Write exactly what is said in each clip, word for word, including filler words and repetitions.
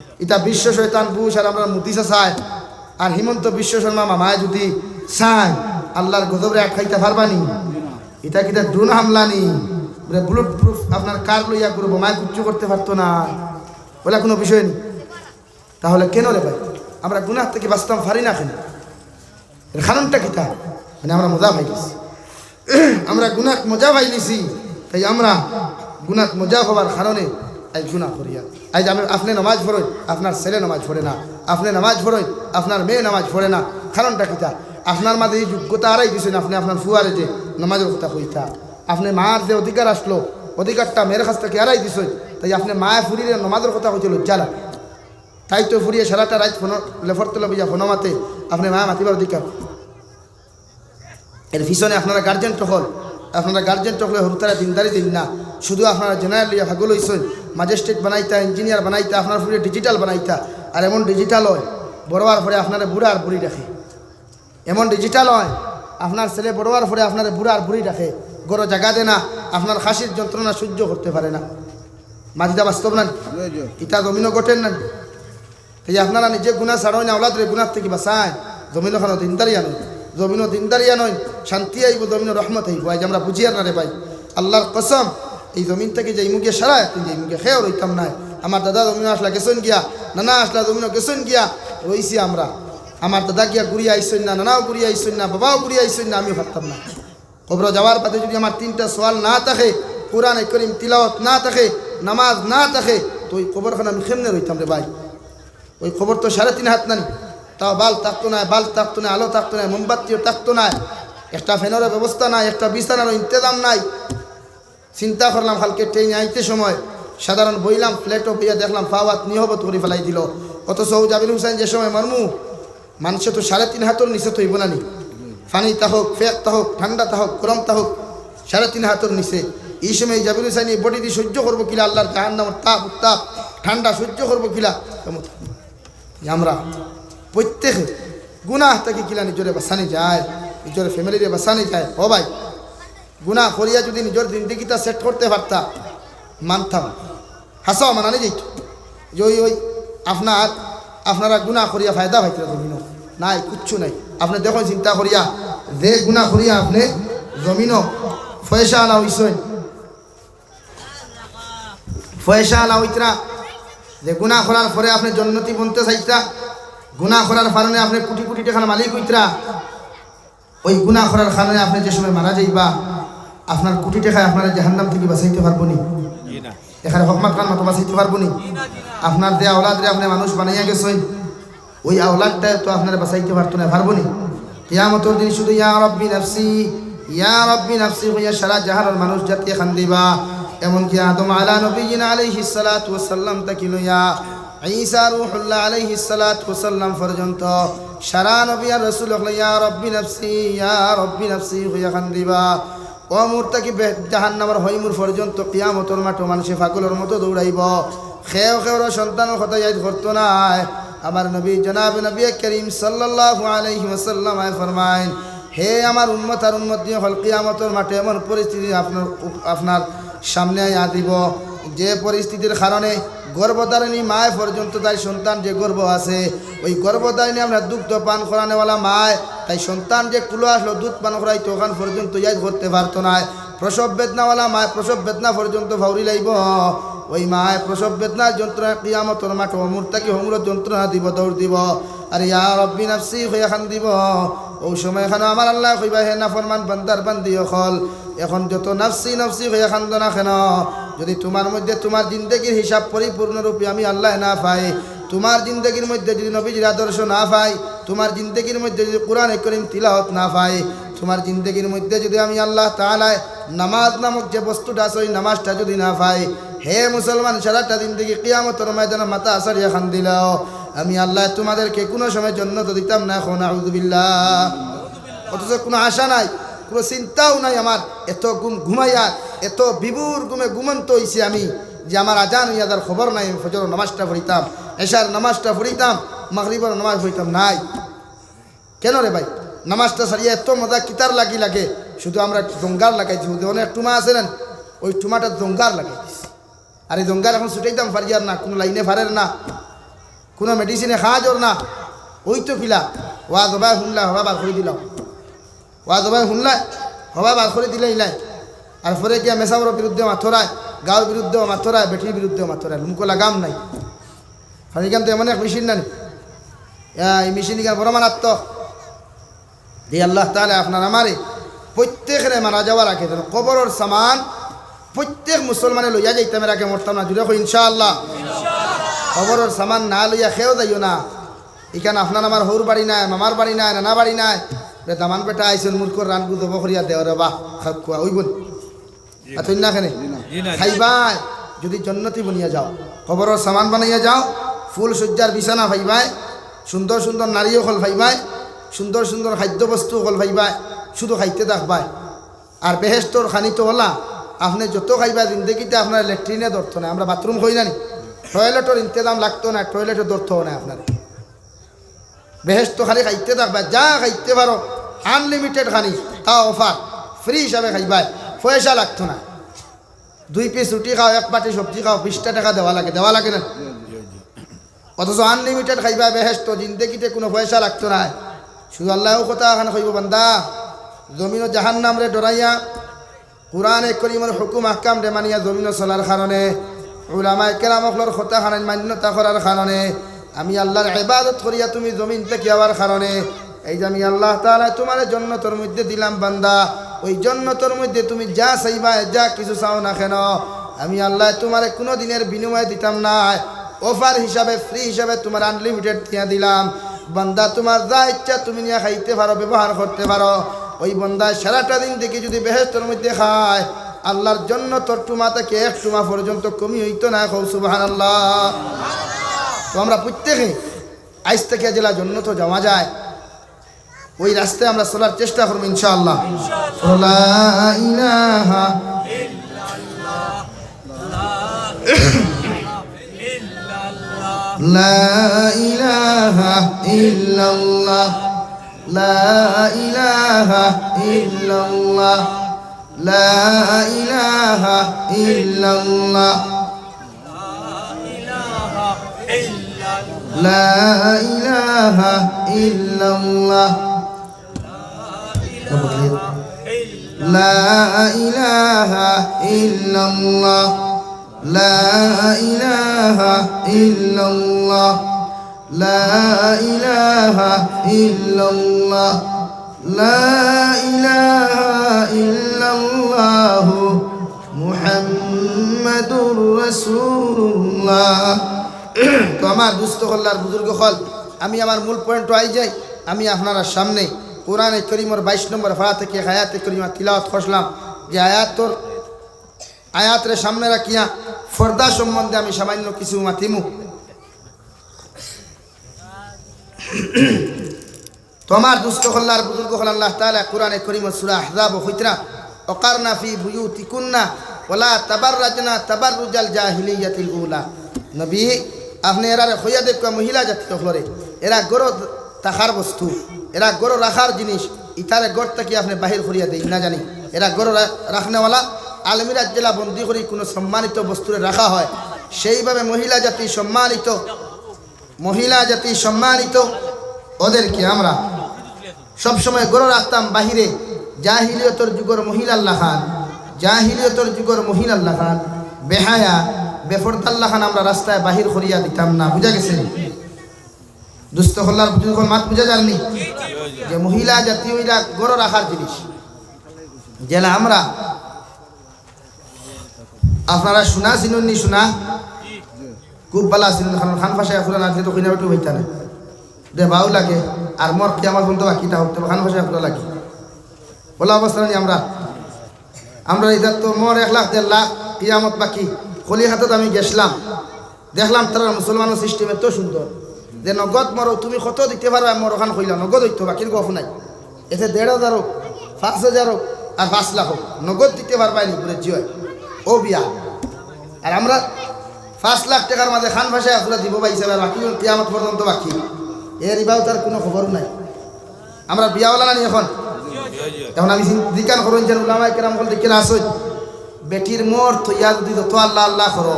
ইতা বিশ্ব শয়তান বুশ আর আমরার মোদি চাচায় আর হিমন্ত বিশ্ব শর্মা মামায় যুদি চায়, আল্লার গজবরে আটকাইতা পারবা নি? ইতা কিতা drone হামলা নি? বুলে bullet proof আপনার car লইয়া কুনু বোমায় কিচ্ছু করতে পারতো না, অলা কুনু বিষয় নি। তাহলে কেনে রে ভাই, আমরা গুনাহ থাকি বাঁচতাম পারি না কেনে? এর কারণটা কিতা? মানে আমরা মজা পাইলিছি, আমরা গুনাত মজা পাইলিছি, তাই আমরা গুনাত মজা পাওয়ার কারণে আইজ গুনাহ করিয়ার। আইজ আমি, আপনে নামাজ পড়ইন, আপনার ছেলে নামাজ পড়ে না, আপনে নামাজ পড়ইন, আপনার মেয়ে নামাজ পড়ে না। কারণটা কিতা? আপনার মাঝে ই যোগ্যতা হারাই দিছইন, আপনে আপনার ফুয়ারে যে নামাজর কথা কইতা, আপনে মার যে অধিকার আছলো, অধিকারটা মেয়ের কাছ থাকি হারাই দিছইন, তাই আপনে মায়ে ফুরিরে নামাজর কথা কইতে লজ্জা লাগে। তাই তো ফুরিয়ে সারাটা রাইত ফোনো, লেফর তলে বইয়া ফোনো মাতে, আপনে মায়ে মাতিবার অধিকার। এর পিছনে আপনারা guardian অকল, আপনারা guardian অকলে হুরুতারে দিনদারি দেইন না, শুধু আপনারা general লইয়া পাগল অইছইন, magistrate বানাইতা, engineer বানাইতা, আপনার ফুরিয়ে digital বানাইতা, আর এমন digital অয়, বড় অওয়ার পরে আপনারে বুড়া আর বুড়ি ডাকে। এমন digital অয়, আপনার ছেলে বড় অওয়ার পরে আপনারে বুড়া আর বুড়ি ডাকে, ঘরো জাগা দে না, আপনার খাসির যন্ত্রণা সহ্য করতে পারে না। মাতিটা বাস্তব না নি? জি, জি। ইটা জমিনো ঘটের না নি? এই আপনারা নিজে গুনা ছাড়ইন, আওলাদরে গুনার থাকি বাঁচাইন, জমিনো খানো দিনদারি আনইন, জমিনো দিনদারি আনইন, শান্তি আইবো, জমিনো রহমত আইবো। আইজ আমরা বুঝিয়ার না রে ভাই, আল্লার কসম, এই জমিন থাকি যাইমু গিয়া, সারা একদিন যাইমু গিয়া, কেউ রইতাম নায়। আমার দাদা জমিনো আছলা গেছইন গিয়া, নানা আছলা জমিনো গেছইন গিয়া, রইছি আমরা। আমার দাদা গিয়া ঘুরিয়া আইছইন না, নানাও ঘুরিয়া আইছইন না, বাবাও ঘুরিয়া আইছইন না, আমিও পারতাম না। কবরো যাওয়ার বাদে যুদি আমার তিনটা সওয়াল না থাকে, কোরআনে করিম তিলাওয়াত না থাকে, নামাজ না থাকে, তো ওই কবরখানো আমি কেমনে রইতাম রে ভাই? ওই কবর তো সাড়ে তিন হাত না নি, তাও বাল্ব থাকতো নায়, বাল্ব থাকতো নায়, আলো থাকতো নায়, মোমবাতিও থাকতো নায়, একটা ফ্যানরও ব্যবস্থা নাই, একটা বিছানারও ইন্তেজাম নাই। চিন্তা করলাম, কালকে ট্রেনে আইতে সময় সাধারণ বইলাম, ফ্ল্যাটো বইয়া দেখলাম, পাও আত নিহবত করি ফালাই দিলো। অথচ ও জাবির হুসাইন যে সময় মরমু, মানষে তো সাড়ে তিন হাতর নিচে তো অইবো না নি? পানি তা হোক, ফেক তা হোক, ঠান্ডা তা হোক, গরম তা হোক, সাড়ে তিন হাতর নিচে। এই সময় জাবির হুসাইন এই বডি দি সহ্য করবো কিলা আল্লার জাহান্নামর তাপ উত্তাপ, ঠান্ডা সহ্য করবো কিলা? আমরা প্রত্যেকে গুনাহ থাকি কিলা নিজরে বাঁচানি যায়, নিজর ফ্যামিলিরে বাঁচানি যায়। ও ভাই, গুনাহ করিয়া যুদি নিজর জিন্দেগিটা সেট করতে পারতা, মানতাম, হাছাউ মানানি যাইতো যে ওই, ওই আপনার, আপনারা গুনাহ করিয়া ফায়দা পাইতরা জমিনো। নাই, কিচ্ছু নাই। আপনে দেখইন চিন্তা করিয়া, যে গুনাহ করিয়া আপনে জমিনো পয়সা আলা অইছইন, পয়সা আলা অইতরা, যে গুনাহ করার পরে আপনে জন্নতি বনতে চাইতরা, গুনাহ করার কারণে আপনে কুটি কুটি টেকার মালিক অইতরা, ওই গুনাহ করার কারণে আপনে যে সময় মারা যাইবা, আপনার কুটি টেকায় আপনারে জাহান্নাম থাকি বাঁচাইতে পারবো নি? জি না। এখানে হকমাত খান মতো বাঁচাইতে পারবো নি? জি না, জি না। আপনার যে আওলাদরে আপনে মানুষ বানাইয়া গেছইন, ওই আওলাদটায় তো আপনারে বাঁচাইতে পারতো না, পারবো নি? কিয়ামতর দিন শুধু ইয়া রব্বি নাফসি, ইয়া রব্বি নাফসি কইয়া সারা জাহানর মানুষ জাতিয়ে কান্দিবা। এমনকি আদম আলা নবিয়িনা আলাইহিস সালাতু ওয়াস সালাম থাকি লইয়া ঈসা রুহুল্লাহ আলাইহিস সালাতু ওয়াস সালাম পর্যন্ত সারা নবী আর রাসূল অকলে ইয়া রব্বি নাফসি, ইয়া রব্বি নাফসি কইয়া কান্দিবা। ও মুর থাকি বে-, জাহান্নামর হই মুর পর্যন্ত কিয়ামতর মাঠো মানষে পাগলর মতো দৌড়াইবো। কেউ কেউর সন্তানর কথা ইয়াদ করতো নায়। আমার নবী জনাব নবী করিম সাল্লাল্লাহু আলাইহি ওয়াসাল্লাম আয় ফরমাইন, হে আমার উম্মত আর উম্মতি অকল, কিয়ামতর মাঠে এমন পরিস্থিতি আপনার উপ-, আপনার সামনে আইয়া দিব, যে পরিস্থিতির কারণে গর্ভধারিণী মায় পর্যন্ত তাই সন্তান যে গর্ভ আছে, ওই গর্ভধারিণী আপনার দুগ্ধ পান করানেওয়ালা মায় তাই সন্তান যে কুলো আসলো দুধ পান করাইতো, ওখান পর্যন্ত ইয়াদ করতে পারতো নায়। প্রসব বেদনাওয়ালা মায় প্রসব বেদনা পর্যন্ত ফাউরি লাইব। ওই মায় প্রসব বেদনার যন্ত্রণায় কিয়ামতর মাঠে অমুর থাকি হমুরত যন্ত্রণা দিব, দৌড় দিব। আর ইয়া রব্বি নাফসি কইয়া কান্দিব। ওই সময় এখানে আমার আল্লাহ কইবা, হে নাফরমান বান্দার বান্দি অকল, এখন যত নাফসি নাফসি কইয়া কান্দো না কেন, যদি তোমার মধ্যে তোমার জিন্দেগির হিসাব পরিপূর্ণ রূপে আমি আল্লাহ না পাই, তোমার জিন্দেগির মধ্যে যদি নবীজির আদর্শ না পাই, তোমার জিন্দেগির মধ্যে যদি কোরআনে করিম তিলাওয়াত না পাই, তোমার জিন্দেগির মধ্যে যদি আমি আল্লাহ তাআলায় নামাজ নামক যে বস্তুটা আছে, ওই নামাজটা যদি না পাই, হে মুসলমান, সারাটা জিন্দেগি কিয়ামতর ময়দানে মাথা আছাড়িয়া কান্দিলাও, আমি আল্লাহ তোমাদেরকে কোনো সময় জন্নত দিতাম না। এখন আউযুবিল্লাহ। অথচ কোনো আশা নাই, কোনো চিন্তাও নাই আমার। এত ঘুম ঘুমাইয়ার, এত বিভোর ঘুমে ঘুমন্ত অইছি আমি যে আমার আজান অইয়া যার খবর নাই। আমি ফজর নামাজটা পড়িতাম, এশার নামাজটা পড়িতাম, মাগরিবর নামাজ পড়িতাম নাই। কেন রে ভাই? নামাজটা ছাড়িয়া এত মজা কিতার লাগি লাগে? শুধু আমরা জঙ্গার লাগাইছি, ওই যে অনেক টুমা আছে না, ওই টুমাটা জঙ্গার লাগাই দিছি। আর এই জঙ্গার এখন ছুটাইতাম পারিয়ার না, কোনো লাইনে পারের না। কুনু মেডিসিনে কাজ অর না, অইতো কিলা? ওয়াজ হবায় হুনলায়, হবায় বার করি দিলাও। ওয়াজ হবায় হুনলায়, হবায় বার করি দিলাইলায়। আর পরে গিয়া মেসাবর বিরুদ্ধে মাতরায়, গাঁওর বিরুদ্ধেও মাতরায়, বেটির বিরুদ্ধেও মাতরায়, মুখো লাগাম নাই। কারণ ইখান তো এমন এক মেশিন নানি, ই মেশিন ইখান বড় মারাত্মক। যে আল্লাহ তাআলায় আপনার আমারে প্রত্যেকরে মারা যাওয়ার আগে যেন কবরর সামান প্রত্যেক মুসলমানে লইয়া যাইতাম, এর আগে মরতাম না। জুরে কই ইনশাআল্লাহ। কবরর সামান না লইয়া কেউ যাইও না। ইখান আপনার আমার হউর বাড়ি নায়, মামার বাড়ি নায়, নানা বাড়ি নায়। রে দামান বেটা আইছইন, মুরগর রান গুজব করিয়া দেও রে বা, খাউক্কা অইবো নি? আতইন না কেনে? জি না। খাইবায়, যদি জন্নতি বনিয়া যাও, কবরর সামান বানাইয়া যাও, ফুল সজ্জার বিছানা পাইবায়, সুন্দর সুন্দর নারী অকল পাইবায়, সুন্দর সুন্দর খাদ্য বস্তু অকল পাইবায়, শুধু খাইতে থাকবায়। আর বেহেশতর খানি তো অলা, আপনে যত খাইবা জিন্দেগিতে আপনার লেট্রিনে ধরতো নায়। আমরা বাথরুম কই না নি, টয়লেটর ইন্তেজাম লাগতো নায়, টয়লেটে ধরতো নায় আপনারে। বেহেশতো খালি খাইতে থাকবায়, যা খাইতে পারো, আনলিমিটেড খানি, তা অফার, ফ্রি হিসাবে খাইবায়, পয়সা লাগতো নায়। দুই পিস রুটি খাও, এক বাটি সবজি খাও, বিশটা টেকা দেওয়া লাগে, দেওয়া লাগে না? অথচ আনলিমিটেড খাইবায় বেহেশতো, জিন্দেগিতে কুনু পয়সা লাগতো নায়। শুধু আল্লায় অউ কথা খান কইবো, বান্দা, জমিনো জাহান্নামরে ডরাইয়া, কুরআনে করিমর হুকুম আহকামরে মানিয়া জমিনো চলার কারণে, উলামায়ে কেরাম অকলর কথা খান মান্যতা করার কারণে, আমি আল্লার ইবাদত করিয়া তুমি জমিন থাকি আওয়ার কারণে, এই যে আমি আল্লাহ তাআলায় তুমারে জন্নতর মধ্যে দিলাম বান্দা, ওই জন্নতর মধ্যে তুমি যা চাইবায়, যা কিছু চাও না কেনে, আমি আল্লায় তুমারে কুনু দিনের বিনিময়ে দিতাম নায়, অফার হিসাবে, ফ্রি হিসাবে তুমারে আনলিমিটেড দিয়া দিলাম। বান্দা, তুমার যা ইচ্ছা তুমি নিয়া খাইতে পারো, ব্যবহার করতে পারো। ওই বান্দায় সারাটা জিন্দেগি যদি বেহেশতর মধ্যে খায়, আল্লার জন্নতর টুমা থাকি এক টুমা পর্যন্ত কমি অইতো নায়। কও সুবহানাল্লাহ। তো আমরা প্রত্যেকে আইজ থাকি যেলা জন্নতো যাওয়া যায়, ওই রাস্তায় আমরা চলার চেষ্টা করমু ইনশাআল্লাহ। লা ইলাহা لا إله إلا الله. لا إله إلا الله. لا إله إلا الله. لا إله إلا الله. لا إله إلا الله. لا إله إلا الله. لا إله إلا الله. لا إله إلا الله. محمد رسول الله. তো আমার দুস্ত অকল আর বুজুর্গ অকল, আমি আমার মূল পয়েন্টো আই যাই। আমি আপনারার সামনে কোরআনে করিমর বাইশ নম্বর পারা থাকি এক আয়াতে করিমা তিলাওয়াত করলাম, যে আয়াতর, আয়াতরে সামনে রাখিয়া পর্দা সম্বন্ধে আমি সামান্য কিছু মাতিমু। তো আমার দুস্ত অকল আর বুজুর্গ অকল, আল্লাহ তাআলা কোরআনে করিমো সূরা আহজাবো কইতরা, "ওয়াকারনা ফি বুয়ুতিকুন্না ওয়ালা তাবাররাজনা তাবাররুজাল জাহিলিয়াতিল উলা।" নবী, আপনে এরারে কইয়া দেখউক্কা মহিলা জাতি অকলরে, এরা ঘরো থাকার বস্তু, এরা ঘরো রাখার জিনিস, ইতারে ঘর থাকি আপনে বাহির করিয়া দেইন না জানি। এরা ঘরো রা-, রাখনেওয়ালা, আলমিরাত যেলা বন্দি করি কুনু সম্মানিত বস্তুরে রাখা হয়, সেইভাবে মহিলা জাতি সম্মানিত মহিলা জাতি সম্মানিত, ওদেরকে আমরা সবসময় ঘরো রাখতাম বাহিরে। জাহিলিয়তর যুগর মহিলার লাখান, জাহিলিয়তর যুগর মহিলার লাখান বেহায়া, বেফর্দার লাখান আমরা রাস্তায় বাহির করিয়া দিতাম না। বুঝা গেছে? দুস্ত অকল আর বুজুর্গ অকল, মাত বুঝা যারনি? যে মহিলা জাতি অইলা ঘরো রাখার জিনিস, যেলা আমরা আপনারা শুনা চিনইন নি, শুনা? খুব ভালা চিনইন, কারণ কান ফাঁসাইয়া হুনা না দিলে তো কইনা বেটিও পাইতা না। দে বাউ লাগে, আর মোর কিয়ামত পর্যন্ত বাকি তা অইতো, কান ফাঁসাইয়া হুনা লাগে। অলা অবস্থা নি আমরা, আমরা ইতার তো মোর এক লাখ দেড় লাখ কিয়ামত বাকি। কলিকাতাত আমি গেছলাম, দেখলাম তারার মুসলমানর সিস্টেম এত সুন্দর যে নগদ মোর, তুমি কত দিতে পারবায় মোর অখান কইলাও, নগদ অইতো, বাকির গফ নাই। এতে দেড় হাজার অউক, পাঁচ হাজার অউক, আর পাঁচ লাখ অউক, নগদ দিতে পারবায় নি, বুলে জি অয়। অউ বিয়া। আর আমরা পাঁচ লাখ টেকার মাঝে কান ফাঁসাইয়া পুরা দিবো ভাই হিসাবে, আর বাকি কিয়ামত পর্যন্ত বাকি। এর ইবাও তার কুনু খবর নাই। আমরা বিয়াওয়ালা না নি অখন? অখন আমি চিন-, জিকান করইন যে উলামায়ে কেরাম অকল দেখিয়া আছইন, বেটির মোহর থইয়া যুদি যত আল্লাহ আল্লাহ করো,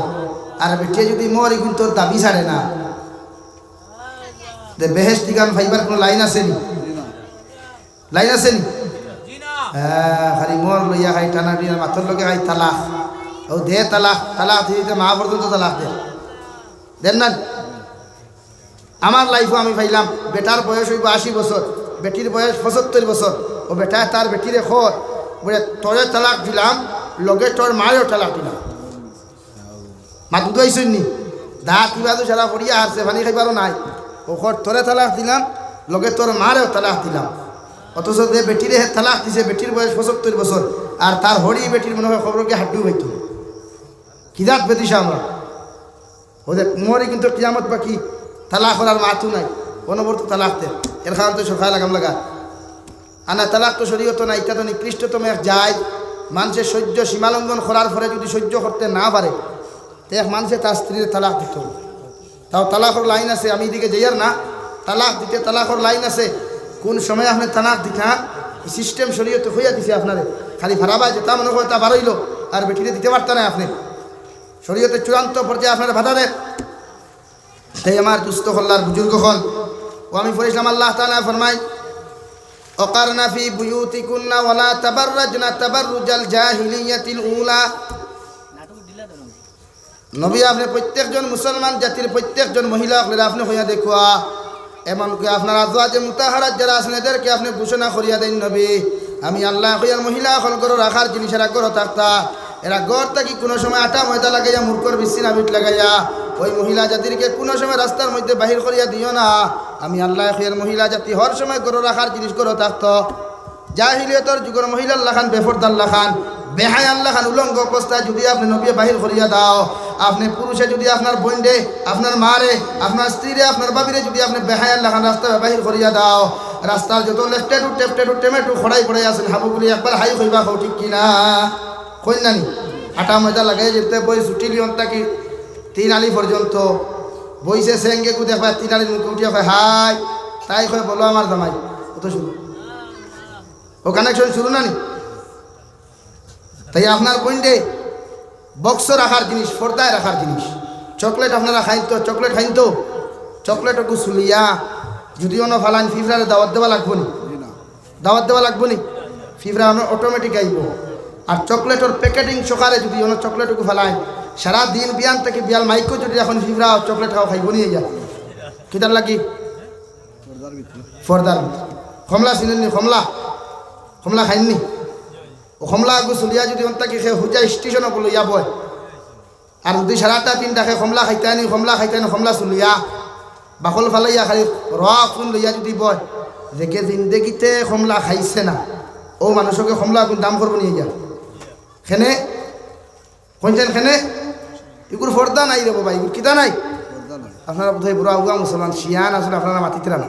আর বেটিয়ে যুদি মোহর ইগুইন্তর দাবি ছাড়ে না, যে বেহেশতিগান পাইবার কুনু লাইন আছে নি? লাইন আছে নি? হ্যাঁ, খালি মোর লইয়া খাই টানাটানি আর মাতর লগে খাই তালাক। ও দে তালাক, তালাক দিতে মা পর্যন্ত তালাক দের। দের না? আমার লাইফো আমি পাইলাম, বেটার বয়স অইবো আশি বছর, বেটির বয়স পঁচাত্তর বছর। ও বেটায় তার বেটিরে কয়, বলে, "তোরে তালাক দিলাম, লগে তোর মারেও তালাক দিলাম।" মাত বুঝাইছইন নি? দাঁত ইবাদু সারা পড়িয়া হারছে, পানি খাইবারও নাই। ও কর, "তোরে তালাক দিলাম, লগে তোর মারেও তালাক দিলাম।" অথচ যে বেটিরে হে তালাক দিছে, বেটির বয়স পঁচাত্তর বছর, আর তার হড়ি বেটির মনে হয় খবর কি হাড্ডু হইতো। কি জাত বেদিশা আমরা? ও দেখ, মোহরি কিন্তু কিয়ামত বাকি, তালাক করার মাতু নাই, অনবরত তালাক দের। এর কারণ তো সরকার লাগাম লাগা। আনা তালাক তো শরীয়ত না, ইটা তো নিকৃষ্টতম এক জায়েজ। মানষে সহ্য সীমালঙ্ঘন করার পরে যদি সহ্য করতে না পারে, তে এক মানষে তার স্ত্রীরে তালাক দিত। তাও তালাকর লাইন আছে, আমি এদিকে যাইয়ার না। তালাক দিতে তালাকর লাইন আছে, কোন সময় আপনে তালাক দিতা, সিস্টেম শরীয়তে কইয়া দিছে আপনারে। খালি ফারাবায় যেটা মনে করে তা বারইলো, আর বেটিরে দিতে পারতা না আপনে। শরীয়তে চূড়ান্ত পর্যায়ে আপনারে বাধা দেয়। তাই আমার দুস্ত অকল আর বুজুর্গ অকল, ও আমি পড়ছিলাম, আল্লাহ তাআলা ফরমায়, "ওয়াকারনা ফি বুয়ুতিকুন্না ওয়ালা তাবাররাজনা তাবাররুজাল জাহিলিয়াতিল উলা।" নবী, আপনে প্রত্যেকজন মুসলমান জাতির প্রত্যেকজন মহিলা অকলরে আপনে কইয়া দেখুয়া, এমনকি আপনার আজওয়াজে মুতাহারাত যারা আছইন, এদেরকে আপনে ঘোষণা করিয়া দেইন, নবী, আমি আল্লায় কইয়ার মহিলা অকল ঘরো রাখার জিনিস, এরা ঘরো থাকতা, এরা ঘর থাকি কুনু সময় আটা ময়দা লাগাইয়া, মুরগর বিছিনা বিট লাগাইয়া, ওই মহিলা জাতিরকে কুনু সময় রাস্তার মধ্যে বাহির করিয়া দিও না। আমি আল্লায় কইয়ার মহিলা জাতি হর সময় ঘরো রাখার জিনিস ঘরো থাকতো। জাহিলিয়তর যুগর মহিলার লাখান, বেফর্দার লাখান, বেহায়ার লাখান উলঙ্গ অবস্থায় যদি আপনে নবিয়ে বাহির করিয়া দেও, আপনে পুরুষে যদি আপনার বইনরে, আপনার মারে, আপনার স্ত্রীরে, আপনার ভাবিরে যদি আপনে বেহায়ার লাখান রাস্তায় বাহির করিয়া দেও, রাস্তার যত লেফটেটু, টেফটেটু, টেমেটু, খড়াই খড়াই আছইন, হাবুগুলি একবার হাই কইবা, কও ঠিক কি না? কইন না নি? আটা ময়দা লাগাই যেতে বই ছুটি লিওন থাকি তিন আলি পর্যন্ত বইছে, সেঙ্গে কু দেখবা তিন আলির মুখে উঠিয়া কয়, "হাই।" তাই কয়, "বলো আমার জামাই।" অত শুরু। ও কানেকশন শুরু না নি? তাই আপনার বইনরে বক্সো রাখার জিনিস, পর্দায় রাখার জিনিস। চকলেট আপনারা খাইন তো, চকলেট খাইন তো, চকলেট ওগু ছুলিয়া যদি অনো ফালাইন, ফিফড়ারে দাওয়াত দেওয়া লাগবো নি? দাওয়াত দেওয়া লাগবো নি? ফিফড়া অনো অটোমেটিক আইবো। আর চকলেটর প্যাকেটিং সকালে যদি অনো চকলেট ওগু ফালাইন, সারা দিন বিয়ান থাকি বিয়াল মাইকো যদি এখন ফিফড়া চকলেট খাও, খাইবো নি? ইয়া কিতার লাগি? পর্দার ভিতরে। কমলা চিনইন নি? কমলা, কমলা খাইন নি? ও কমলা ওগু ছুলিয়া যদি অন থাকি খে হুজা স্টেশনো বলো ইয়া বয়, আর যদি সারাটা দিন দেখে কমলা খাইতা নি, কমলা খাইতা নি, কমলা ছুলিয়া, বাকল ফালাইয়া খালি রস গুন লইয়া যদি বয়, দেখে জিন্দেগিতে কমলা খাইছে না, ও মানুষকে কমলা গুন দাম করবো নিয়ে গিয়া। খেনে, কইন যেন খেনে, ইগুর পর্দা নাই রে বাবা, ইগুর কিতা নাই? আপনারা বোধহয় বুড়া উগা মুসলমান, শিয়ান আসলে আপনারা মাতিতরা না,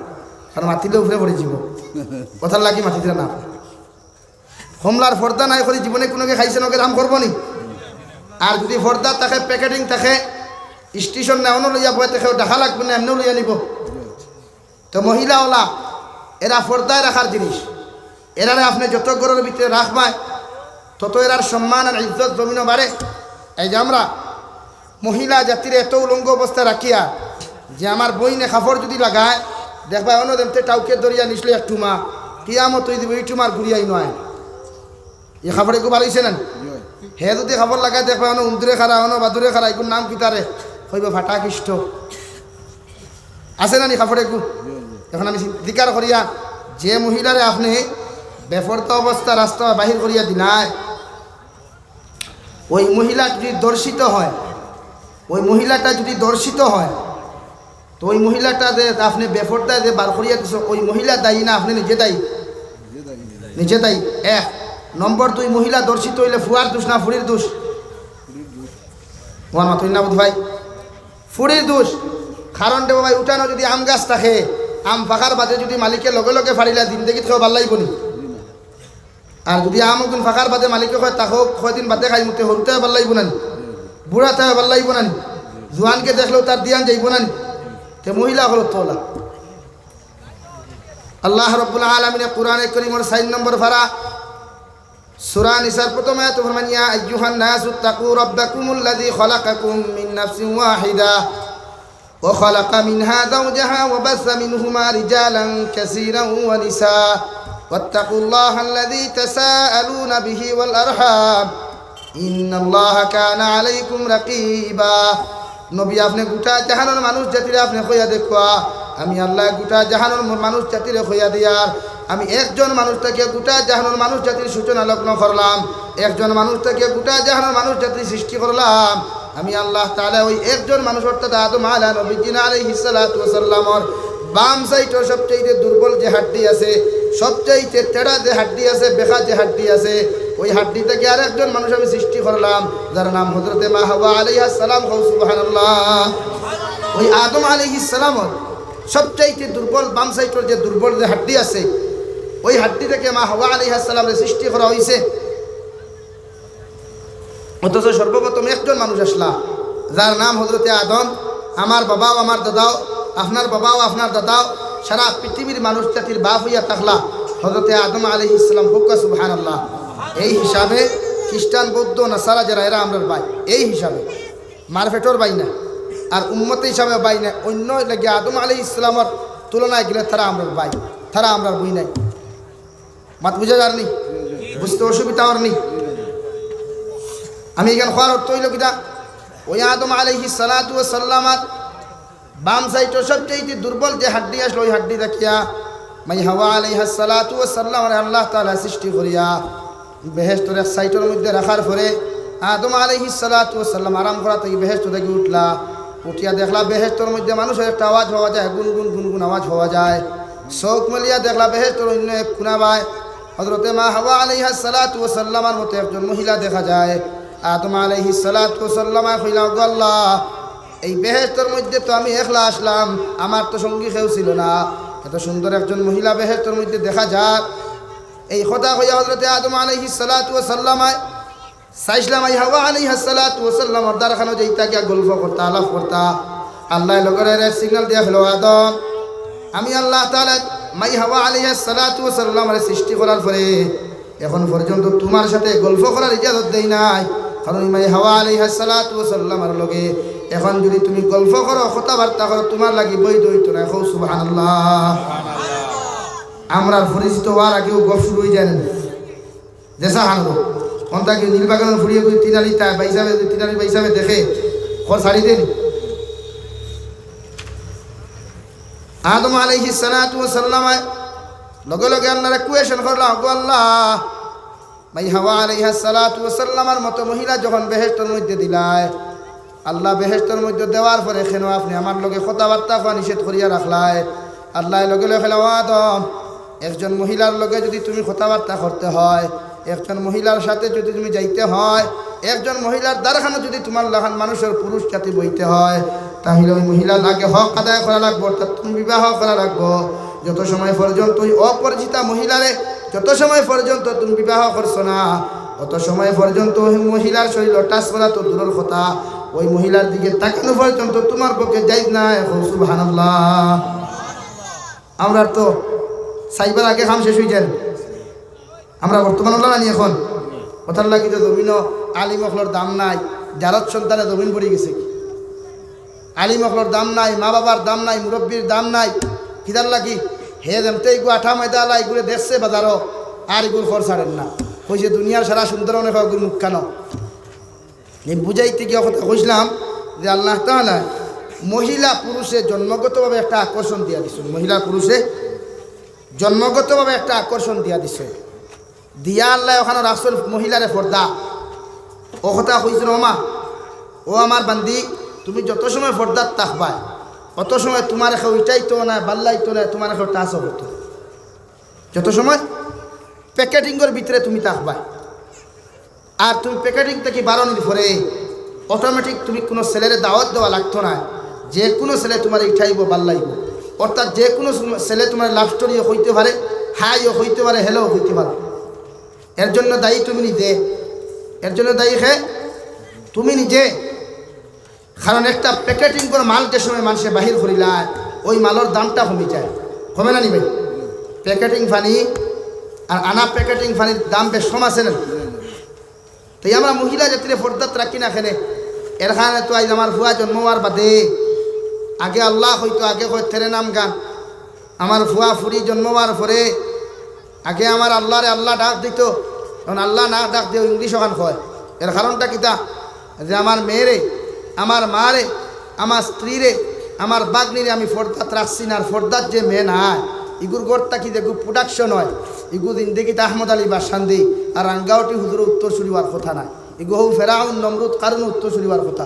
কারণ মাতিলে উপরে পড়ে যাব। কথার লাগি মাতিতরা না। কমলার পর্দা নাই করি জীবনে কুনুকে খাইছে নকে দাম করবো নি? আর যদি পর্দা থাকে, প্যাকেটিং থাকে, স্টেশন না অনো লইয়া বয় থাকে, দেখা লাগবো না, এমনেও লইয়া নিব। তো মহিলা ওলা, এরা পর্দায় রাখার জিনিস। এরারে আপনে যত ঘরর ভিতরে রাখবায়, তত এরার সম্মান আর ইজ্জত জমিনো বাড়ে। এই যে আমরা মহিলা জাতিরে এত উলঙ্গ অবস্থায় রাখিয়া, যে আমার বইনে কাপড় যদি লাগায়, দেখবায় অনো দেমতে টাউকে ধরিয়া নিছলো এক টুমা, কিয়ামত অই দিব, এই টুমার ঘুরিয়াই নয়। এই কাপড় এগু বাড়াইছে না নি? হে যদি কাপড় লাগায়, দেখবায় অনো উন্দুরে খারা, অনো বাদুরে খারা, এগুর নাম কিতারে? কইব ফাটা কিষ্ট। আছে না নি কাপড় এগু? এখন আমি জিকার করিয়া, যে মহিলারে আপনে বেপর্দা অবস্থা রাস্তা বাহির করিয়া দিলায়, ওই মহিলা যদি ধর্ষিত হয়, ওই মহিলাটা যদি ধর্ষিত হয়, তো ওই মহিলাটা যে আপনে বেপর্দায় যে বার করিয়া দিছো, ওই মহিলা দায়ী না আপনে নিজে দায়ী? নিজে দায়ী। এক। নম্বর দুই, মহিলা ধর্ষিত অইলে ফুয়ার দোষ না ফুড়ির দোষ? ফুয়ার মাতইন না বুধ ভাই, ফুড়ির দোষ। কারণ রে বাবা, উঠানো যদি আম গাছ থাকে, আম পাকার বাদে যদি মালিকে লগে লগে ফাড়িলা, জিন্দেগিত কেউ ভালা লাগবো নি? আর যদি আম ওগুন ফাকার বাদে মালিকে কয়, "তাকো কয়দিন বাদে খাইমু," তে হুরুতায় ভালা লাগবো না নি? বুড়াতায় ভালা লাগবো না নি? জুয়ানকে দেখলেও তার ধিয়ান যাইবো না নি? তে মহিলা অকলর তো অলা। আল্লাহ রাব্বুল আলামিনে কুরআনে করিমর চাইর নম্বর পারা, সূরা নিসার প্রথম আয়াতে ফরমান, "ইয়া আইয়ুহান নাসু তাকু রাব্বাকুমুল্লাযী খালাকাকুম মিন নাফসিন ওয়াহিদা।" وخلق منها زوجها وبث منهما رجالا كثيرا ونساء واتقوا الله الذي تساءلون به والأرحام إن الله كان عليكم رقيبا। নবী, আপনে গুটা জাহানর মানুষ জাতিরে আপনে কইয়া দেখউক্কা, আমি আল্লায় গুটা জাহানর ম-, মানুষ জাতিরে কইয়া দিয়ার, আমি একজন মানুষ থাকিয়া গুটা জাহানর মানুষ জাতির সূচনা লগ্ন করলাম, একজন মানুষ থাকিয়া গুটা জাহানর মানুষ জাতির সৃষ্টি করলাম। আমি আল্লাহ তাআলা ওই একজন মানুষ অর্থাৎ আদম আলা নবীজিনা আলাইহিস সালাতু ওয়াস সালামর বাম সাইডর সবচাইতে দুর্বল যে হাড্ডি আছে, সবচাইতে তেড়া যে হাড্ডি আছে, বেকা যে হাড্ডি আছে, ওই হাড্ডি থাকি আরেকজন মানুষ আমি সৃষ্টি করলাম, যার নাম হযরতে মা হাওয়া আলাইহাস সালাম। কও সুবহানাল্লাহ। ওই আদম আলাইহিস সালামর সবচাইতে দুর্বল বাম সাইডর যে দুর্বল যে হাড্ডি আছে, ওই হাড্ডি থাকি মা হাওয়া আলাইহাস সালামরে সৃষ্টি করা অইছে। অথচ সর্বপ্রথম একজন মানুষ আছলা, যার নাম হযরতে আদম। আমার বাবাও, আমার দাদাও, আপনার বাবাও, আপনার দাদাও, সারা পৃথিবীর মানুষ জাতির বাপ অইয়া থাকলা হযরতে আদম আলাইহিস সালাম। কউক্কা সুবহানাল্লাহ। এই হিসাবে খ্রিস্টান, বৌদ্ধ, নাসারা যেরা, এরা আমরার ভাই। এই হিসাবে মার পেটর ভাই না, আর উম্মত হিসাবে ভাই না। অন্য লাগি আদম আলাইহিস সালামর তুলনায় গেলে তারা আমরার ভাই, তারা আমরার বই নাই। মাত বুঝা যার নি? বুঝতে অসুবিধা অর নি? আমি ইখান কওয়ার অর্থ অইলো কিতা, ওই আদম আলাইহিস সালাতু ওয়াস সালামর বাম সাইডর সবচাইতে দুর্বল যে হাড্ডি আছলো, ওই হাড্ডি থাকিয়া মাই হাওয়া আলাইহাস সালাতু ওয়াস সালামরে আল্লাহ তাআলা সৃষ্টি করিয়া বেহেশতর এক সাইডর মধ্যে রাখার পরে আদম আলাইহিস সালাতু ওয়াস সালাম আরাম করা থাকি বেহেশত থাকি উঠলা। উঠিয়া দেখলা বেহেশতর মধ্যে মানুষর একটা আওয়াজ পাওয়া যায়, গুনগুন গুনগুন আওয়াজ পাওয়া যায়। চউখ মেলিয়া দেখলা বেহেশতর অন্য এক কুনা বায় হযরতে মা হাওয়া আলাইহাস সালাতু ওয়াস সালামর মতো একজন মহিলা দেখা যায়। আদম আলাইহিস সালাতু ওয়াস সালামে কইলা, "ওগো আল্লাহ, এই বেহেশতর মধ্যে তো আমি একলা আছলাম, আমার তো সঙ্গী কেউ ছিল না, এত সুন্দর একজন মহিলা বেহেশতর মধ্যে দেখা যার।" এই কথা কইয়া হযরতে আদম আলাইহিস সালাতু ওয়াস সালামে চাইছলা মাই হাওয়া আলাইহাস সালাতু ওয়াস সালামর দ্বারখানো যাইতা, গিয়া গল্প করতা, আলাপ করতা। আল্লায় লগে লগে red signal দিয়া কইলা, "আদম, আমি আল্লাহ তাআলা মাই হাওয়া আলাইহাস সালাতু ওয়াস সালামরে সৃষ্টি করার পরে এখন পর্যন্ত তুমার সাথে গল্প করার ইজাজত দেই নাই, কারণ মাই হাওয়া আলাইহাস সালাতু ওয়াস সালামর লগে এখন যদি তুমি গল্প করো, কথাবার্তা করো, তুমার লাগি বৈধ অইতো নায়।" কও সুবহানাল্লাহ। আমরার পরিচিত অওয়ার আগেউ গপ শুরু অই যায় না? যেসা হানবো। অন্তা কি নীল বাগানর ফুড়িয়ে কই তিন আলি তা ভাই সাহেব, তিন আলি ভাই সাহেব দেখে, খর ছাড়ি দেন। আদম আলাইহিস সালাতু ওয়াস সালামে লগে লগে আল্লাহরে question করলা, "ওগো আল্লাহ, মাই হাওয়া আলাইহাস সালাতু ওয়াস সালামর মতো মহিলা যখন বেহেশতর মধ্যে দিলায়, আল্লাহ বেহেশতর মধ্যে দেওয়ার পরে কেন আপনে আমার লগে কথাবার্তা কওয়া নিষেধ করিয়া রাখলায়?" আল্লায় লগে লগে কইলা, "ও আদম, একজন মহিলার লগে যদি তুমি কথাবার্তা করতে হয়, একজন মহিলার সাথে যদি তুমি যাইতে হয়, একজন মহিলার দ্বারখানো যদি তুমার লাখান মানুষর পুরুষ জাতি বইতে হয়, তাহলে ওই মহিলার আগে হক আদায় করা লাগবো, অর্থাৎ তুমি বিবাহ করা লাগবো।" যত সময় পর্যন্ত ওই অপরিচিতা মহিলারে, যত সময় পর্যন্ত তুমি বিবাহ করছো না, অত সময় পর্যন্ত ওই মহিলার শরীর touch করা তো দূরর কথা, ওই মহিলার দিকে তাকানো পর্যন্ত তুমার পক্ষে জায়েজ নায়। কও সুবহানাল্লাহ। আমরার তো চাইবার আগে কাম শেষ অই যায়। আমরা বর্তমান অলা নানি এখন? অতার লাগি তো জমিনো আলিম অকলর দাম নাই, জারত সন্তানে জমিন পড়ি গেছে। আলিম অকলর দাম নাই, মা বাবার দাম নাই, মুরব্বির দাম নাই। কিতার লাগি? হে যেমতে ইগু আঠা ময়দা আলা ইগুরে দেখছে বাজারো, আর ইগুর খর ছাড়ের না। কইছে দুনিয়ার সারা সুন্দর অনেক ইগুর মুখখানো। আমি বুঝাইতে গিয়া কথা কইছিলাম যে আল্লাহ তাআলা মহিলা পুরুষে জন্মগতভাবে একটা আকর্ষণ দিয়া দিছইন, মহিলা পুরুষে জন্মগতভাবে একটা আকর্ষণ দিয়া দিছইন। দিয়া আল্লায় ওখানো রাখছইন মহিলারে পর্দা। ও কথা কইছইন, "ও মা, ও আমার বান্দি, তুমি যত সময় পর্দাত থাকবায়, অত সময় তুমারে কেউ ইটাইতো নায়, বাল্লাইতো নায়, তুমারে কেউ touch করতো নায়। যত সময় packeting-র ভিতরে তুমি থাকবায়।" আর তুমি packeting থাকি বারনির পরে automatic তুমি কুনু ছেলেরে দাওয়াত দেওয়া লাগতো নায়, যে কুনু ছেলে তুমারে ইঠাইবো, বাল্লাইবো। অর্থাৎ যে কুনু ছেলে তুমারে love story-ও কইতে পারে, hi-ও কইতে পারে, hello-ও কইতে পারে। এর জন্য দায়ী তুমি নিজে, এর জন্য দায়ী কে? তুমি নিজে। কারণ একটা packeting-র মাল যে সময় মানষে বাহির করিলায়, ওই মালর দামটা কমি যায়, কমে না নি ভাই? Packeting পানি আর আনা packeting পানির দাম বেশ কম আছে না? তাই আমরা মহিলা জাতিরে পর্দাত রাখি না কেনে? এর কারণে তো আইজ আমার ফুয়া জন্ম অওয়ার বাদে আগে আল্লাহ কইতো, আগে কয় তেরে নাম গান। আমার ফুয়া ফুরি জন্ম হওয়ার পরে আগে আমার আল্লাহরে আল্লাহ ডাক দিত, এখন আল্লাহ না ডাক দিয়া ইংলিশ ওখান কয়। এর কারণটা কিতা? যে আমার মেয়েরে, আমার মারে, আমার স্ত্রীরে, আমার বাগ্নিরে আমি ফর্দাত রাখছি না। আর ফর্দাত যে মেয়ে নাই, ইগুর ঘর থাকি যেগু প্রোডাকশন হয়, ইগু জিন্দেগিত আহমদ আলী বাসান্দি আর রাঙ্গাউটি হুজুরর উত্তরসূরি হওয়ার কথা নায়। ইগু হউ ফেরাউন, নমরুদ, কারুন উত্তরসূরি হওয়ার কথা।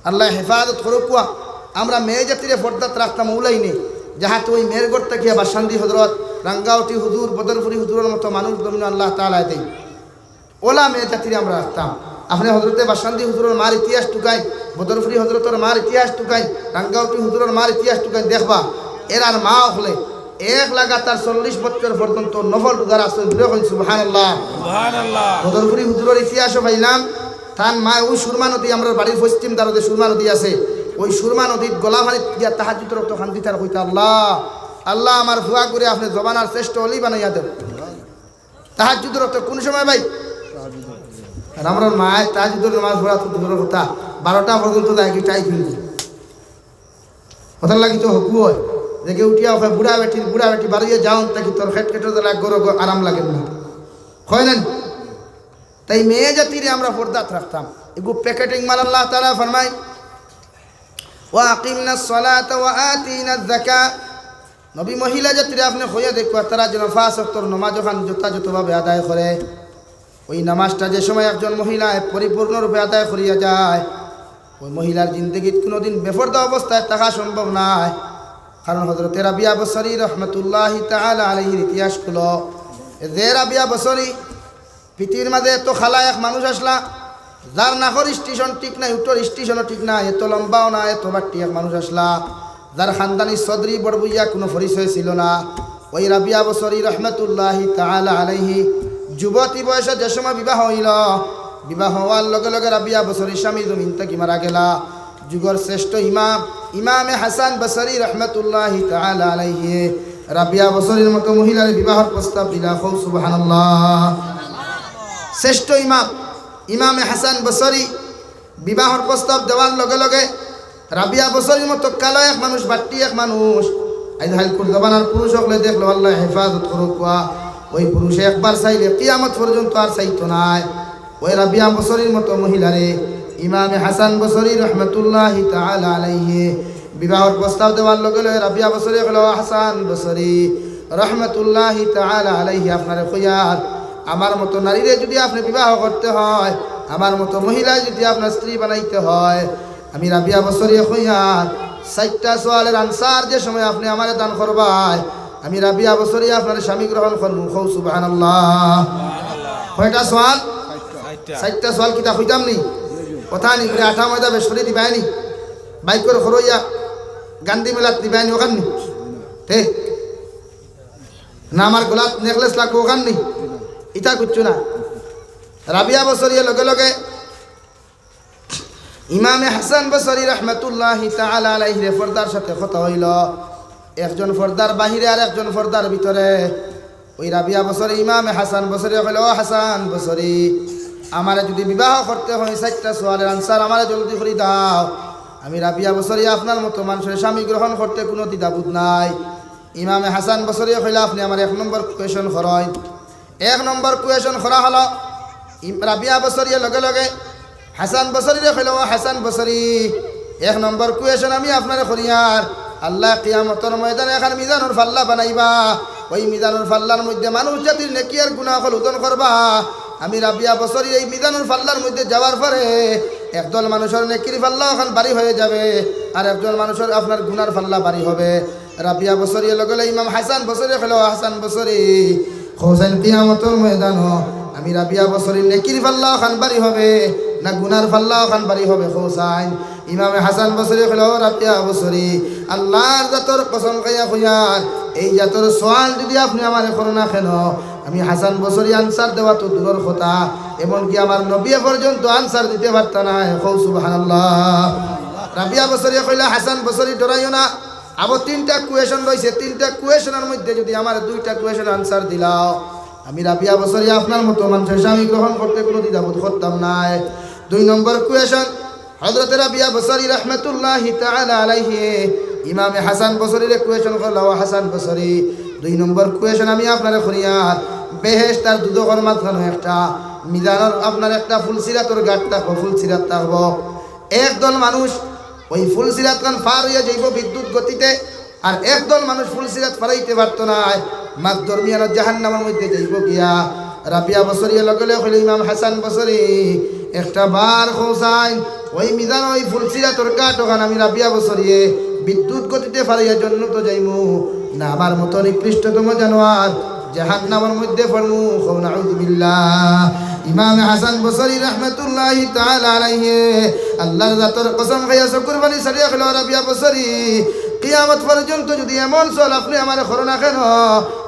আল্লাহ হেফাজত করুক ওয়া। আমরা মেয়ে জাতিরে ফর্দাত রাখতাম অউ লাইনে, যাহাতে ওই মেয়ের ঘর থাকিয়া বাসান্দি হজরত, রাঙ্গাউটি হুজুর, বদরপুরি হুজুরর মতো মানুষ জমিনো আল্লাহ তাআলায় দেইন। অলা মেয়ে জাতিরে আমরা রাখতাম। আপনে হজরতে বাসান্দি হুজুরর মার ইতিহাস টুকাইন, বদরপুরি হজরতর মার ইতিহাস টুকাইন, রাঙ্গাউটি হুজুরর মার ইতিহাস টুকাইন, দেখবা এরার মা অকলে এক লাগাতার চল্লিশ বছর পর্যন্ত নফল রোজা রাখছইন। জোরে কইন সুবহানাল্লাহ। সুবহানাল্লাহ। বদরপুরি হুজুরর ইতিহাসও পাইলাম, তান মায় ওই সুরমা নদী, আমরার বাড়ির পশ্চিম দারদে সুরমা নদী আছে, ওই সুরমা নদীত গলা পানিত গিয়া তাহাজ্জুদর অক্ত কান্দিতা আর কইতা, "আল্লাহ, আল্লাহ, আমার ফুয়াগুরে আপনে জমানার শ্রেষ্ঠ অলি বানাইয়া দেও।" তাহাজ্জুদর অক্ত কোন সময় ভাই? আর আমরার মায় তাহাজ্জুদর নামাজ পড়া তো দূরর কথা, বারোটা পর্যন্ত যায় কি টাই ফিরবে। কথার লাগি তো হকু হয়, যে কেউ উঠিয়া ওখানে বুড়া বেটির, বুড়া বেটি বারইয়া যাও, তাকি তোর খেট খেটে দিলে এক গরো গো আরাম লাগে না, হয় না? তাই মেয়ে জাতিরে আমরা ফর্দাত রাখতাম। এগু প্যাকেটিং মাল আল্লাহ তাআলা ফরমায়, "ওয়া আকিমনাস সালাতা ওয়া আতিনাজ যাকা।" নবী মহিলা জাতিরে আপনে কইয়া দেখবা, তারা যেন পাঁচ ওয়াক্তর নমাজ ওখান যথাযথভাবে আদায় করে। ওই নামাজটা যে সময় একজন মহিলায় পরিপূর্ণরূপে আদায় করিয়া যায়, ওই মহিলার জিন্দেগিত কোনোদিন বেফর্দা অবস্থায় থাকা সম্ভব নায়। কারণ হজরতে রাবিয়া বসরি রহমতুল্লাহি তাআলা আলাইহির ইতিহাস খুলো, যে রাবিয়া বসরি পৃথিবীর মাঝে এত খালা এক মানুষ আসলা, যার নাকর স্টেশন ঠিক নাই, উঠোর স্টেশনও ঠিক নাই, এত লম্বাও না, এত বাট্টি এক মানুষ আসলা, যার খানদানি সদরি বড় বুইয়া কোনো পরিচয় ছিল না। ওই রাবিয়া বসরি রহমতুল্লাহি তাআলা আলাইহি যুবতী বয়সে যে সময় বিবাহ হইল, বিবাহ হওয়ার লগে লগে রাবিয়া বসরি স্বামী জমিন থাকি মারা গেলা। যুগর শ্রেষ্ঠ ইমাম, ইমামে হাসান বসরি রহমতুল্লাহি তাআলা আলাইহি রাবিয়া বসরির মতো মহিলার বিবাহর প্রস্তাব দিলা। কও সুবহানাল্লাহ। শ্রেষ্ঠ ইমাম, ইমামে হাসান বসরি বিবাহর প্রস্তাব দেওয়ার লগে লগে রাবিয়া বসরির মতো কালো এক মানুষ, বাট্টি এক মানুষ, আইজ হাইলকুর জমানার পুরুষ অকলে দেখলো, আল্লাহ হেফাজত করুক ওয়া, ওই পুরুষে একবার চাইলে কিয়ামত পর্যন্ত আর চাইতো নায়। ওই রাবিয়া বসরির মতো মহিলারে ইমামে হাসান বসরি রহমতুল্লাহি তাআলা আলাইহি বিবাহর প্রস্তাব দেওয়ার লগে লগে রাবিয়া বসরি কইল, "ও হাসান বসরি রহমতুল্লাহি তাআলা আলাইহি, আপনারে কইয়ার, আমার মতো নারীরে যদি আপনে বিবাহ করতে হয়, আমার মতো মহিলায় যদি আপনার স্ত্রী বানাইতে হয়, আমি রাবিয়া বসরি কইয়ার, চাইরটা সওয়ালের আনসার যে সময় আপনে আমারে দান করবায়, আমি রাবিয়া বসরি আপনারে স্বামী গ্রহণ করমু।" কও সুবহানাল্লাহ। কয়টা সওয়াল? চাইরটা। চাইরটা সওয়াল কিতা কইতাম নি? কথা নি, করে আটা ময়দা বেশ করি দিবায় নি? বাইকর খরইয়া গান্ধী মেলাত দিবায় নি ওখান নি? তে? না আমার গলাত নেকলেস লাগবো ওখান নি? ইতা কিচ্ছু না। রাবিয়া বসরিয়ে লগে লগে ইমামে হাসান বসরি রহমতুল্লাহি তাআলা আলাইহিরে পর্দার সাথে কথা হইল, একজন পর্দার বাহিরে আর একজন পর্দার ভিতরে। ওই রাবিয়া বসরি ইমামে হাসান বসরি কইল, "ও হাসান বসরি, আমারে যদি বিবাহ করতে হয়, চাইরটা সওয়ালের আনসার আমারে জলদি করি দাও। আমি রাবিয়া বসরি আপনার মতো মানুষের স্বামী গ্রহণ করতে কোনো দ্বিধাবোধ নাই।" ইমামে হাসান বসরি কইল, "আপনে আমার এক নম্বর কোয়েশন করইন।" এক নম্বর কোয়েশন করা হলো। ইম-, রাবিয়া বসরিয়ে লগে লগে হাসান বসরিরে কইল, "ও হাসান বসরি, এক নম্বর কোয়েশন আমি আপনারে করিয়ার, আল্লাহ কিয়ামতর ময়দানে এখান মিজানর ফাল্লা বানাইবা, ওই মিজানর ফাল্লার মধ্যে মানুষ জাতির নেকি আর গুনাহ অকল ওজন করবা। আমি রাবিয়া বসরি এই মিজানর ফাল্লার মধ্যে যাওয়ার পরে একদল মানুষর নেকির ফাল্লা ওখান ভারী হয়ে যাবে, আর একজন মানুষর আপনার গুনার ফাল্লা ভারী হবে।" রাবিয়া বসরিয়ে লগে লগে ইমাম হাসান বসরি কইল, "ও হাসান বসরি, কও চাইন কিয়ামতর ময়দানো আমি রাবিয়া বসরির নেকির ফাল্লা ওখান ভারী হবে না গুনার ফাল্লা ওখান ভারী হবে, কও চাইন?" ইমামে হাসান বসরি কইল, "ও রাবিয়া বসরি, আল্লাহর জাতর কসম খাইয়া কইয়ার, এই জাতর সওয়াল যদি আপনে আমারে করো না কেন, আমি হাসান বসরি আনসার দেওয়া তো দূরর কথা, এমনকি আমার নবী পর্যন্ত আনসার দিতে পারতা না।" কও সুবহানাল্লাহ। রাবিয়া বসরি কইল, "হাসান বসরি, ডরাইও না, আবার তিনটা কোয়েশন রইছে, তিনটা কোয়েশনর মধ্যে যদি আমার দুইটা কোয়েশন আনসার দিলাও, আমি রাবিয়া বসরি আপনার মতো মানুষের স্বামী গ্রহণ করতে কোনো দ্বিধাবোধ করতাম নায়।" দুই নম্বর কোয়েশন, হযরতে রাবিয়া বসরি রহমতুল্লাহি তাআলা আলাইহি ইমামে হাসান বসরিরে question করলা, "ও হাসান বসরি, দুই নম্বর question আমি আপনারে করিয়ার, বেহেশত আর দুজখর মাঝখানো একটা মিজানর আপনার একটা ফুলসিরাতর গাঁট থাকবো, ফুলসিরাত থাকবো। এক দল মানুষ ওই ফুলসিরাত খান পার অইয়া যাইবো বিদ্যুৎ গতিতে, আর এক দল মানুষ ফুলসিরাত পার অইতে পারতো নায়, মাঝ দরমিয়ানো জাহান্নামর মধ্যে যাইবো গিয়া।" রাবিয়া বসরিয়ে লগে লগে কইল, "ইমাম হাসান বসরি, একটা বার কও চাইন, ওই মিজান, ওই ফুলসিরাতর গাঁট ওখান আমি রাবিয়া বসরিয়ে বিদ্যুৎ গতিতে পার অইয়া জন্নতো যাইমু, না আমার মতো নিকৃষ্টতম জানোয়ার জাহান্নামর মধ্যে পড়মু?" কও নাউজুবিল্লাহ। ইমাম হাসান বসরি রহমতুল্লাহি তাআলা আলাইহি আল্লাহর জাতর কসম খাইয়া চকুর পানি ছাড়িয়া কইল, "রাবিয়া বসরি, কিয়ামত পর্যন্ত যদি এমন সওয়াল আপনে আমারে করো না কেন,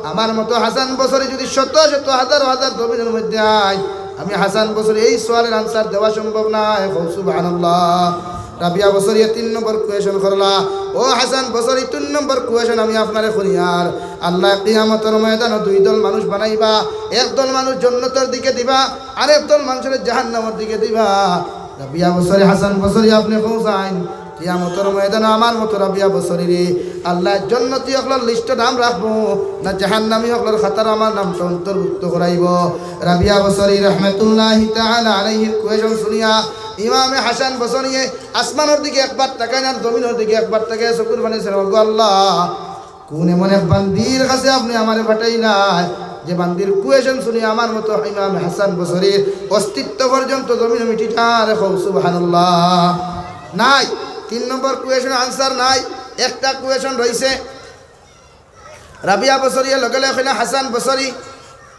আমার মতো হাসান বসরি যদি শত শত হাজার হাজার জমিনর মধ্যে আয়, আমি হাসান বসরি এই সওয়ালর answer দেওয়া সম্ভব নায়।" কও সুবহানাল্লাহ। রাবিয়া বসরিয়ে তিন নম্বর question করলা, "ও হাসান বসরি, তিন নম্বর question আমি আপনারে করিয়ার, আল্লায় কিয়ামতর ময়দানো দুই দল মানুষ বানাইবা, এক দল মানুষ জন্নতর দিকে দিবা, আর এক দল মানুষরে জাহান্নামর দিকে দিবা। রাবিয়া বসরি, হাসান বসরি, আপনে কও চাইন, কিয়ামতর ময়দানো আমার মতো রাবিয়া বসরিরে আল্লায় জন্নতি অকলর list-ও নাম রাখবো, না জাহান্নামী অকলর খাতার আমার নামটা অন্তর্ভুক্ত করাইবো?" রাবিয়া বসরি রহমতুল্লাহি তাআলা আলাইহির question শুনিয়া ইমামে হাসান বসরিয়ে আসমানর দিকে একবার তাকাইন আর জমিনর দিকে একবার তাকাইয়া চকুর পানি ছাড়িয়া, "গো আল্লাহ, কোন এমন এক বান্দির কাছে আপনে আমারে পাঠাইলা, যে বান্দির question শুনিয়া আমার মতো ইমাম হাসান বসরির অস্তিত্ব পর্যন্ত জমিনো মিটিতা রে?" কও সুবহানাল্লাহ। নাই, তিন নম্বর question answer নাই, একটা question রইছে। রাবিয়া বসরিয়ে লগে লগে কইলা, "হাসান বসরি,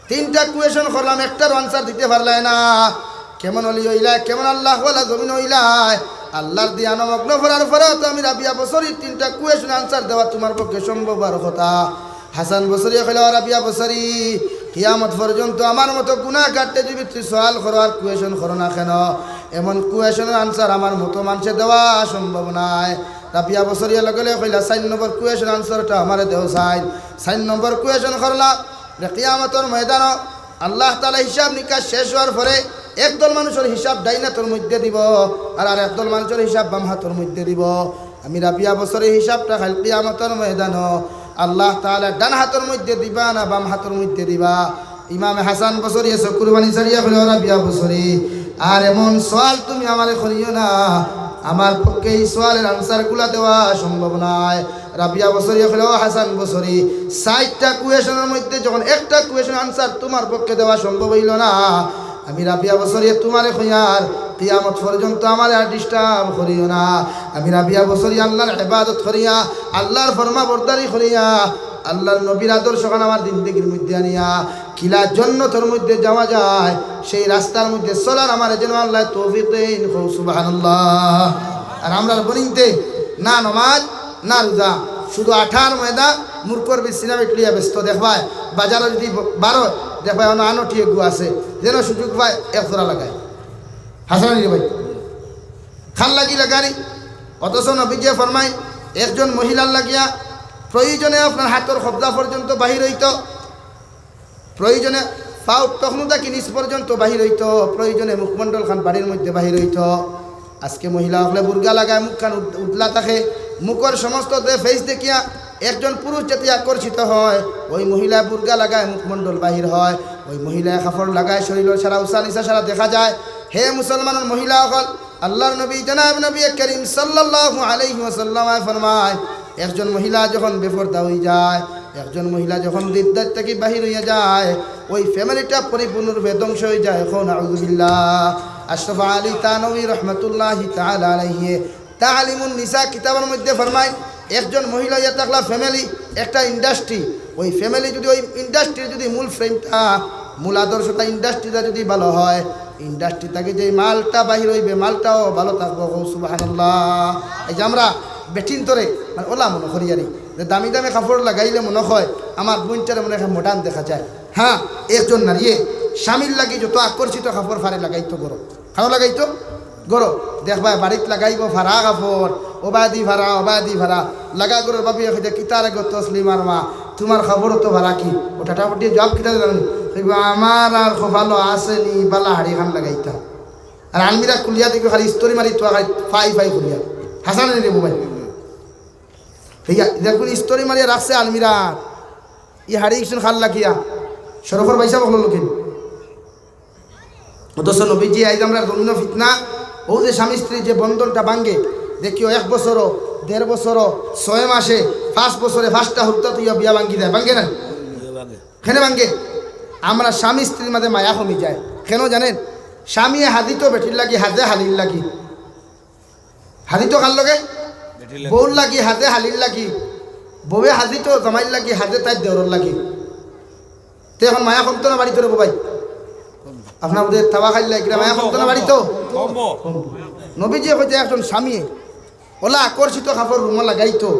তিনটা question করলাম, একটারও answer দিতে পারলায় না। কেমন অলি অইলায়, কেমন আল্লাহওয়ালা জমিনো অইলায়? আল্লাহর দিয়ানো মগ্ন করার পরেও তো আমি রাবিয়া বসরির তিনটা question answer দেওয়া তুমার পক্ষে সম্ভব অওয়ার কথা।" হাসান বসরিয়ে কইলা, "ও রাবিয়া বসরি, কিয়ামত পর্যন্ত আমার মতো গুনাহগাররে যদি তুই সওয়াল করো আর question করো না কেন, এমন question-র answer আমার মতো মানষে দেওয়া সম্ভব নায়।" রাবিয়া বসরিয়ে লগে লগে কইলা, "চাইর নম্বর question answer-টা আমারে দেও চাইন।" চাইর নম্বর question করলা, যে কিয়ামতর ময়দানো আল্লাহ তাআলা হিসাব নিকাশ শেষ অওয়ার পরে একদল মানুষর হিসাব ডাইন আতর মধ্যে দিবো, আর আরেকদল মানুষর হিসাব বাম আতর মধ্যে দিবো। আমি রাবিয়া বসরির হিসাবটা কাইল কিয়ামতর ময়দানো আল্লাহ তাআলা ডান আতর মধ্যে দিবা না বাম আতর মধ্যে দিবা? ইমামে হাসান বসরিয়ে চকুর পানি ছাড়িয়া কইলা, "ও রাবিয়া বসরি, আর এমন সওয়াল তুমি আমারে করিও না, আমার পক্ষে এই সওয়ালর answer-গুলা দেওয়া সম্ভব নায়।" রাবিয়া বসরিয়ে কইলা, "ও হাসান বসরি, চাইরটা question-র মধ্যে যখন একটা question answer তুমার পক্ষে দেওয়া সম্ভব অইলো না, আমি রাবিয়া বসরিয়ে তুমারে কইয়ার, কিয়ামত পর্যন্ত আমারে আর disturb করিও না। আমি রাবিয়া বসরি আল্লাহর ইবাদত করিয়া, আল্লাহর ফরমাবরদারি করিয়া, আল্লাহর নবীর আদর্শখান আমার জিন্দেগির মধ্যে আনিয়া, কিলা জন্নতর মধ্যে যাওয়া যায়, সেই রাস্তার মধ্যে চলার আমারে যেন আল্লায় তৌফিক দেইন।" কও সুবহানাল্লাহ। আর আমরার বনিন্তে না নমাজ, না রোজা, শুধু আঠার ময়দা, মুরগর বিচ সিনাবেট লইয়া ব্যস্ত। দেখবায় বাজারো যদি ব-, বারো, দেখবায় অনো আনটি এগু আছে, যেন সুযোগ পায় এক জোড়া লাগায়। হাসানি রে ভাই, খান লাগি লাগানি। অথচ নবীজিয়ে ফরমাইন, একজন মহিলার লাগিয়া প্রয়োজনে আপনার আতর কবজা পর্যন্ত বাহির অইতো, প্রয়োজনে পাও তখনু থাকি নিচ পর্যন্ত বাহির অইতো, প্রয়োজনে মুখমণ্ডল খান বাড়ির মধ্যে বাহির অইতো। আজকে মহিলা অকলে বুরকা লাগায়, মুখ খান উদ-, উদলা থাকে, মুখর সমস্ত যে face দেখিয়া একজন পুরুষ যাতে আকর্ষিত হয়, ওই মহিলা বুরকা লাগায়, মুখমণ্ডল বাহির হয়, ওই মহিলায় কাপড় লাগায়, শরীলর সারা উচা নিচা সারা দেখা যায়। হে মুসলমানর মহিলা অকল, আল্লাহর নবী, জনাব নবী করিম সাল্লাল্লাহু আলাইহি ওয়াসাল্লামে ফরমায়, একজন মহিলা যখন বেপর্দা অইযায়, একজন মহিলা যখন দিদার থাকি বাহির অইয়া যায়, ওই family-টা পরিপূর্ণরূপে ধ্বংস অইযায়। কও নাউজুবিল্লাহ। আশরাফ আলী থানভী রহমতুল্লাহি তাআলা আলাইহি তালিমুন নিসা কিতাবর মধ্যে ফরমাইন, একজন মহিলা অইয়া থাকলা family, একটা industry, ওই family যদি, ওই industry-র যদি মূল frame-টা, মূল আদর্শটা industry-টা যদি ভালো হয়, industry থাকি যে মালটা বাহির অইবে, মালটাও ভালো থাকবো। কও সুবহানাল্লাহ। এই যে আমরা বেটিন্তরে মানে অলা মনো করি আরি, যে দামি দামি কাপড় লাগাইলে মনো হয় আমার বইনটারে মনো হয় modern দেখা যায়। হ্যাঁ, একজন নারীয়ে স্বামীর লাগি যত আকর্ষিত কাপড় পারে লাগাইতো ঘরো। খানো লাগাইতো? ঘরো। দেখবায় বাড়িত লাগাইবো ফাড়া কাপড়, ওবায়দি ফাড়া, ওবায়দি ফাড়া। লাগা ঘরর ভাবিয়ে কইতা, "কিতারে গো তসলিমার মা, তুমার কাপড় অত ফাড়া কি?" ও টাটাফাটিয়ে জবাব কিতা জানো নি? কইবো, "আমার আর কপালো আছে নি, বালা হাড়ি খান লাগাইতা।" আর আলমিরা খুলিয়া দেখি খালি ইস্তরি মারি থুয়া খালি ফাই ফাই করিয়া। হাছা নি রে বুবাই? ইয়া, দেখুন ইস্তরি মারিয়া রাখছে আলমিরা। ই হাড়ি ইকশন খাল লাগিয়া। শরফর ভাইসাব অকলর লগে। অথচ নবীজি আইজ আমরার জমিনো ফিতনা, অউ যে স্বামী স্ত্রী যে বন্ধনটা ভাঙ্গে, দেখিও এক বছরও, দেড় বছরও, ছয় মাসে, পাঁচ বছরে পাঁচটা হুরুতা থইয়া বিয়া ভাঙ্গি যায়, ভাঙ্গে না? কেনে ভাঙ্গে? আমরা স্বামী স্ত্রীর মাঝে মায়া কমি যায়। কেন জানেন? স্বামীয়ে হাজিত বেটির লাগি, হাজে হালির লাগি। হাজিত কার লগে? বউর লাগি, হাজে হালির লাগি। বউয়ে হাজিত জামাইর লাগি, হাজে তাইর দেওরর লাগি। তে এখন মায়া কমতো না বাড়িতো রে বুবাই? আপনার মধ্যে তাবা খাইলা, এগুলা মায়া কমতো না বাড়িতো? কমবো। নবীজি কইতে একজন স্বামীয়ে ওলা আকর্ষিত কাপড় রুমো লাগাইতো,